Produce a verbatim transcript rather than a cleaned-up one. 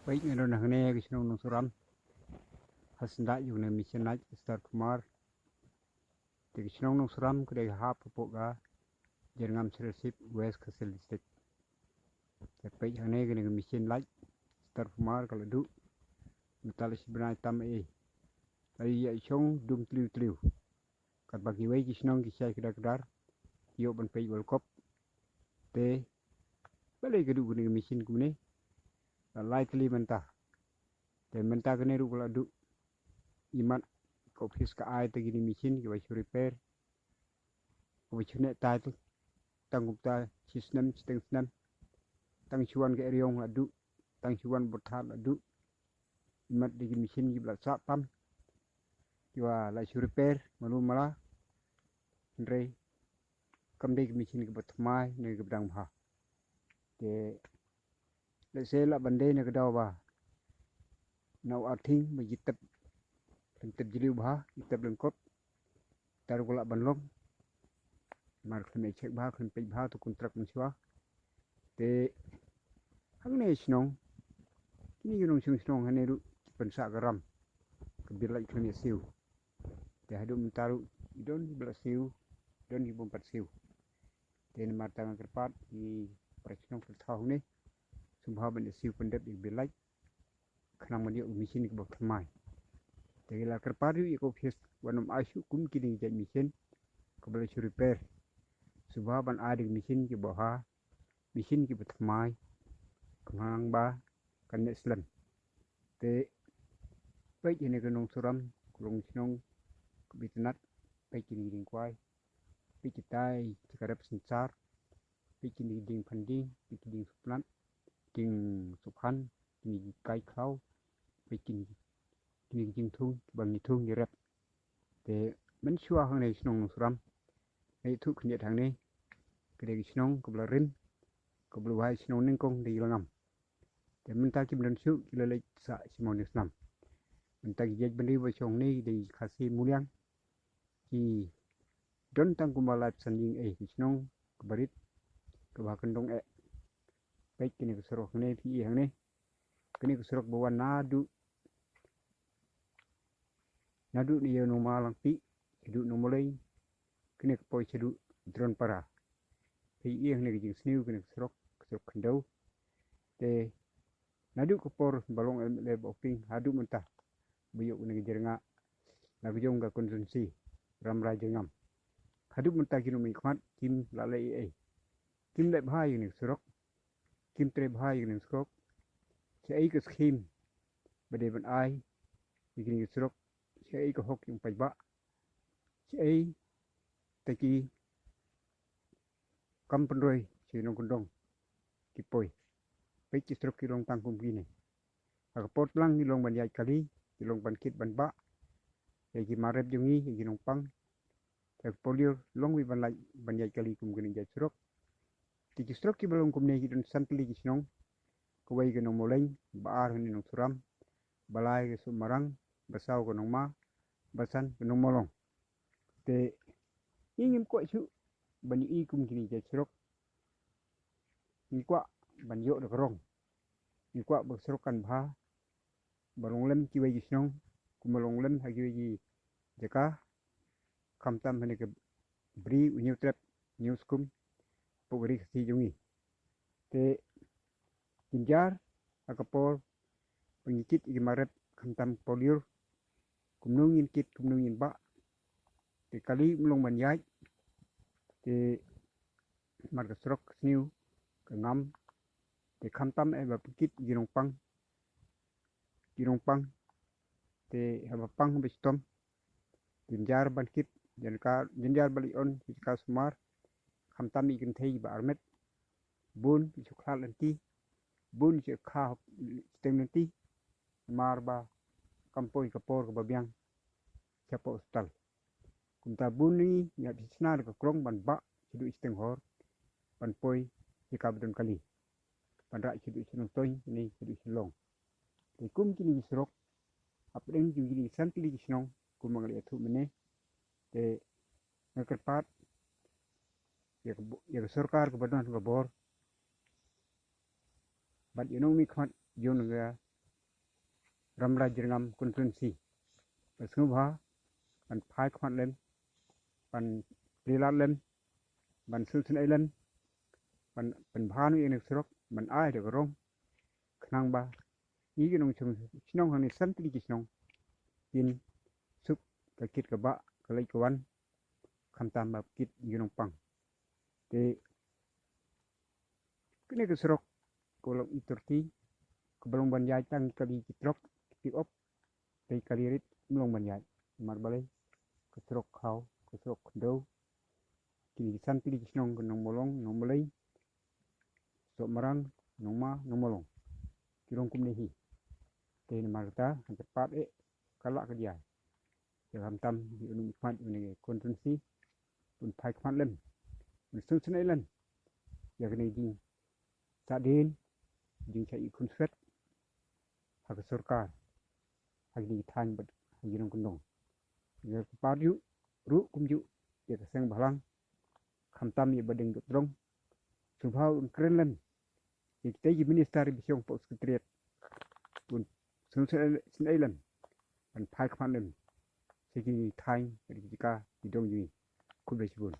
Peit nga don hangne ka shnong Nongsuram. Ha syndah ïa une u mission light Star Pumar. Te ka shnong Nongsuram ka dei hap hapoh ka Jyrngam Sirasip, West Khasi Hills District. Te peit hangne kane ka mission light Star Pumar ka la duh. Mynta la shi bnai tam ei. La ïa shong dum tliw tliw. Katba kiwei ki shnong ki shai kdar kdar, ki ïoh ban peit World Cup. Te balei ka duh kane ka mission kumne? La lai tylli mynta. Te mynta kane ruh ka la duh. Imat ka office ka ai te kine mission kiba shu repair, kiba shu neh tai te. Tang kumta shi snem shiteng snem. Tang shu wan ka eriong la duh. Tang shu wan bthah la duh. Imat dei ki mission kiba la sah tam, kiba la shu repair malu mala. Hynrei kam dei ki mission kiba thymmai ne kiba dang bha. Te lehse lah ban dei na ka daw ba na u arthing ba ki tep, tep jylliew bha, ki tep lyngkot. Te ruh ka lah ban long. Namar khlem ïa check bha, khlem peit bha tu kontrak mynshuwa. Te hangne shnong, kine ki nongshong shnong hangne ruh ki pynsah ka ram, ka bill light khlem ïa siew. Te haduh mynta ruh ki don kiba la siew, don ki bym pat siew. Te namar kata nga kyrpad ïa ki para shnong para thaw hangne, sngewbha ban ïa siew pyndep ïa ka bill light. Khnang ban ïoh ka mission kaba thymmai. Te ki la kyrpad ruh ïa ka office ban ym ai shuh kum kine ki jait mission kaba la shu repair. Sngewbha ban ai da ka mission kiba bha, mission kiba thymmai, khnang ba kan neh slem. Te peit ïa kane ka Nongsuram, ka long shnong kaba itynnad. Peit kine ki dieng kwai, peit kitai ki ka rep synshar, peit kine ki dieng phan dieng, peit ki dieng supnat, dieng suphan, kine ki kai khlaw, peit kine, kine ki jingthung, kiba ngi thung ngi rep. Te mynshuwa hangne shnong Nongsuram, nga ïathuh khyndiat hangne, ka dei ka shnong kaba la rim, kaba la wahai shnong nyngkong dei la ngam. Te mynta kim don shuh, ki la leit sah shi maw hynñiew snam. Mynta ki jait bynriew ba shong hangne ki dei Khasi Muliang. Ki don tang kumba lai phew san ïing ei, ki shnong kaba rit, kaba kyndong eh. Peit kane ka surok hangne, phi i hangne. Kane ka surok ba wan naduh, naduh na ïew Nongma Langpih, shaduh Nongmoleng, kane ka poi shaduh Dronpara. Phi i hangne ka jingsniew kane ka surok, ka surok khyndew. Te naduh ka por ba long M L A Bah Oping haduh mynta, ba ïoh kane ka jyrngah na ka jong ka constituency Rambrai Jyrngam, haduh mynta ki nongmihkhmat kim lah leh ei ei. Kim leh bha ïa kane ka surok, kim trei bha ïa kane ka surok. Shaei ka scheme ba dei ban ai ïa kane ka surok? Shaei ka hok jong u paidbah? Shaei te ki kam pynroi sha ki nongkyndong ki poi? Peit ki surok ki long tang kum kine. Ha ka por tlang ki long ban ïaid kali, ki long ban kit ban bah ïa ki mar rep jong ngi, ïa ki nongpang. Ha ka por lyiur long wei ban lait ban ïaid kali kum kine ki jait surok. Te ki surok kiba long kumne ki don san tylli ki shnong. Kawei ka Nongmoleng, ba ar hangne Nongsuram, ba lai ka Sohmarang, ba saw ka Nongma, ba san ka Nongmolong. Te ngi ngim kwah shuh ban ïohi kum kine ki jait surok. Ngi kwah ban ïoh da ka rong. Ngi kwah ba ka surok kan bha, ba long lem kiwei ki shnong, kumba long lem ha kiwei ki jaka, khamtam hangne ka Bri, u Hynñiewtrep, Hynñiewskum, hapoh ka Ri Khasi jong ngi. Te jynjar ha ka por ba ngi kit ïa ki mar rep, khamtam ka por lyiur, kumno ngin kit, kumno ngin bah? Te kali um long ban ïaid. Te namar ka surok ka sniew, ka ngam. Te khamtam eh ba pynkit ïa ki nongpang, ki nongpang. Te haba pang ba shitom, jynjar ban kit, jynjar, jynjar ban leit on sha ka sumar. Khamtam ïa ki kynthei ba armet, bun ki shu khlad lynti, bun ki shu kha shiteng lynti. Namar ba kam poi ka por kaba biang shapoh hospital. Kumta bun ngi ngi hap shna da ka krong ban bah shaduh shiteng hor, ban poi sha ka ba don kali, ban rah shaduh Shnongtoiñ ne shaduh Shillong. Te kum kine ki surok hapdeng jong kine ki san tylli ki shnong, kumba nga la ïathuh mynne. Te nga kyrpad ïa ka bo-, ïa ka sorkar kaba don ka bor, bad ïa u nongmihkhmat jong ka Rambrai Jyrngam constituency. Ba sngewbha ban phai khmat lem, ban plie lad lem, ban sngewsynei lem, ban pynbha noh ïa kane ka surok, ban ai da ka rong, khnang ba ïa ki nongshong shnong hangne san tylli ki shnong kin suk ka kit ka bah, ka leit ka wan, khamtam ba kit ïa ki nongpang. Te kane ka surok ka long i turti, kaba long ban ïaid tang kali ki trok, ki pick up, te kali rit ym long ban ïaid. Namar balei? Ka surok khaw, ka surok khyndew. Kine ki san tylli ki shnong ka Nongmawlong, Nongmawlei, Sohmarang, Nongma, Nongmawlong, ki long kumne hi. Te namar kata, hangta pat eh ka lah ka jia. Te khamtam ïa u nongmihkhmat ïa une u constituency, un phai khmat lem, un sngewsynei lem ïa kane ka jingsahdien, jingshah ïa khunswet ha ka sorkar, ha kine ki thaiñ bad ha ki nongkyndong. Ïa ka party ruh kumjuh, ïa ka seng bhalang, khamtam ïa ba dang duk drong, sngewbha un kren lem ïa kitei ki minister ba shong hapoh secretariat, un sngewsynei lem ban phai khmat lem sha ki thaiñ bad ki jaka ki dong jong ngi. Khublei shibun.